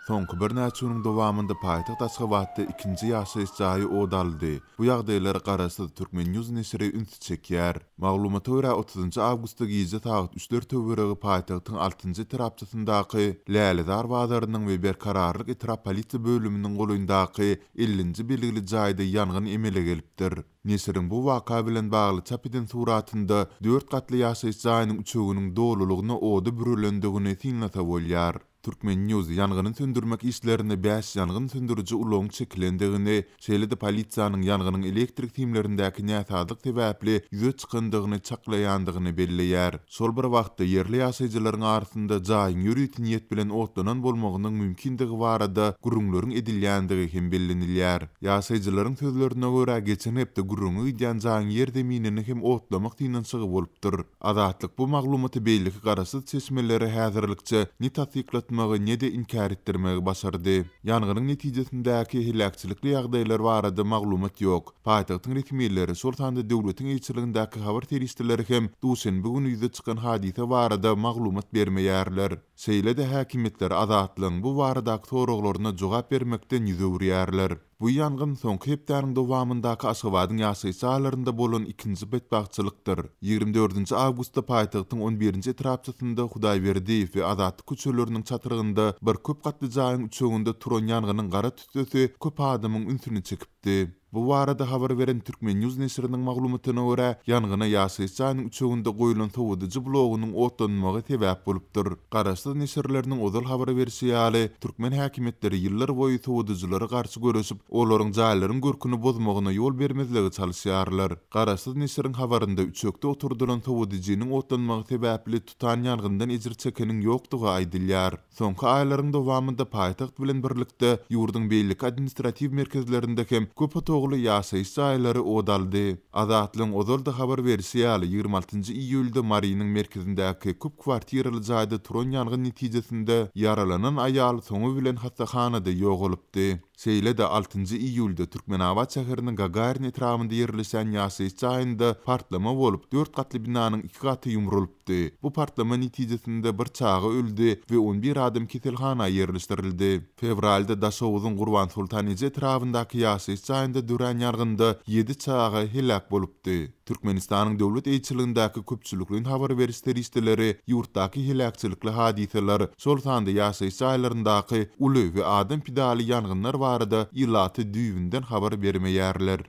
Soňky birnäçe günüň dowamynda paýtagt Aşgabatda ikinji ýaşaýyş jaýy ot aldy. Bu ýagdaýlara garaşsyz Turkmen. News neşiri ünsi çekýär. Maglumata görä, otuzynjy awgustda gije sagat üçler töweregi paýtagtyň altynjy etrapçasyndaky Lälezar bazarynyň we Berkararlyk etrap polisiýa bölüminiň golaýyndaky ellinji belgili jaýda ýangyn emele gelipdir. Neşiriň bu waka bilen bagly çap eden suratynda dört gatly ýaşaýyş jaýynyň üçeginiň dolulygyna oda bürelendigini synlasa bolýar. Turkmen. News ýangyny söndürmek işlerine bäş ýangyn söndüriji ulagyň çekilendigini, şeýle-de polisiýanyň ýangynyň elektrik simlerindäki näsazlyk sebäpli ýüze çykandygyny çaklaýandygyny belleýär. Şol bir wagtda, ýerli ýaşaýjylaryň arasynda jaýyň ýörite niýet bilen otlanan bolmagynyň mümkindigi barada gürrüňleriň edilýändigi hem bellenilýär. Ýaşaýjylaryň sözlerine görä, geçen hepde gürrüňi gidýän jaýyň ýerzeminini hem otlamak synanyşygy bolupdyr. Azatlyk bu maglumaty beýleki garaşsyz çeşmelere häzirlikçe ne tassyklatmagy, ne-de inkär etdirmegi başardy. Ýangynyň netijesindäki heläkçilikli ýagdaýlar barada maglumat ýok. Paýtagtyň resmileri, şol sanda döwletiň eýeçiligindäki habar serişdeleri hem duşenbe güni ýüze çykan hadysa barada maglumat bermeýärler. Şeýle-de häkimiýetler Azatlygyň bu baradaky soraglaryna jogap bermekden ýüz öwürýärler. Bu ýangyn soňky hepdäniň dowamyndaky Aşgabadyň ýaşaýyş jaýlarynda bolan ikinji betbagtçylykdyr. Ýigrimi dördünji awgustda paýtagtyň on birinji etrapçasynda Hudaýberdiýew we Azatlyk köçeleriniň çatrygynda bir köp gatly jaýyň üçeginde turan ýangynyň gara tüssesi köp adamyň ünsüni çekipdi. Bu barada habar beren Turkmen. News neşiriniň maglumatyna görä, ýangyna ýaşaýyş jaýynyň üçeginde goýlan sowadyjy blogunyň otlanmagy sebäp bolupdyr. Garaşsyz neşirleriniň ozal habar berşi ýaly, türkmen häkimiýetleri ýyllar boýy sowadyjylara garşy göreşip, olaryň jaýlaryň görküni bozmagyna ýol bermezlige çalyşýarlar. Garaşsyz neşiriň habarynda üçekde oturdylan sowadyjynyň otlanmagy sebäpli tutan ýangyndan ejir çekeniň ýokdugy aýdylýar. Soňky aýlaryň dowamynda paýtagt bilen birlikde, ýurduň beýleki administratiw merkezlerinde hem köp otagly ýaşaýyş jaýlary ot aldy. Azatlygyň ozal-da habar berşi ýaly, 26 iýulda Marynyň merkezindäki köp kwartiraly jaýda turan ýangyn netijesinde ýaralanan aýal soňy bilen hassahanada ýogalypdy. Şeýle-de, altynjy iýulda Türkmenabat şäheriniň Gagarin etrabynda ýerleşýän ýaşaýyş jaýynda partlama bolup, dört gatly binanyň iki gaty ýumrulypdy. Bu partlama netijesinde bir çaga öldi we on bir adam keselhana ýerleşdirildi. Fewralda Daşoguzyň Gurbansoltan eje etrabyndaky ýaşaýyş jaýynda dörän ýangynda ýedi çaga heläk bolupdy. Türkmenistanyň döwlet eýeçiligindäki köpçülikleýin habar beriş serişdeleri ýurtdaky heläkçilikli hadysalar, şol sanda ýaşaýyş jaýlaryndaky uly we adam pidaly ýangynlar barada ilata düýbünden habar bermeýärler.